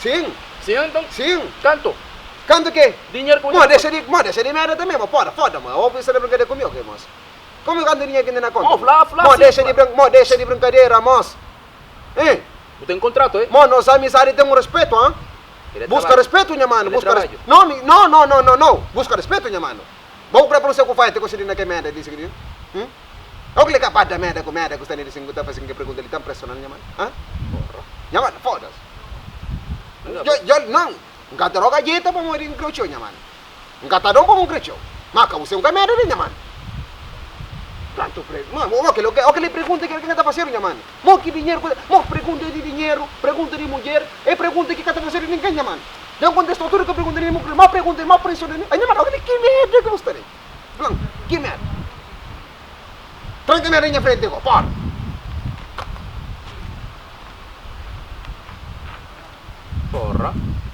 Sim. Sim, então? Sim. Kantu? Kantu ke? Dinheru ki bu Mo ten na dexa di, mo dexa di merda tanbe, mo pora, foda mo. Ou bu sta na brinkadeira ku mi ou ke mos? Como kantu dinheru ki ten na konta? Mo fla, fla Mo sim, dexa di fla. brin, mo dexa di brinkadera mos. Hein? Bu ten kontratu, eh? Mo nos amizadi ten un respetu, han? Kel é Buska trabadju. respetu nha manu, Kel é buska res, trabadju. no mi, no, no, no, no, no, buska respetu nha manu. Bo ku kre pa no sai ku faita ku sidi na ke merda di si, hum? Ou kile ka pa da merda ku merda ku sta nel sin ku ta fasi ke pergunta li tan personal nha manu, han? Nha manu, fodas. Djo, djo, non, N ka ta roga djeta pamodi N kreu txeu nha manu. N ka ta da-u pamodi N krê txeu. Má ka bu ser un ka merda li nha manu. Kantu pre, ma, o kel, o kel pergunta ki ka ta fasedu nha manu. Mo ki dinheru ku, mo pergunta di dinheru, pergunta di mudjer, é pergunta ki ka ta fasedu ningen nha manu. Dja N kontesta tudu ke pergunta di mi, má pergunta, má presiona mi, nha manu, o kel ki merda ki bu sta li? Fla-m, ki merda? Tranka merda di nha frenti go, pora. Porra.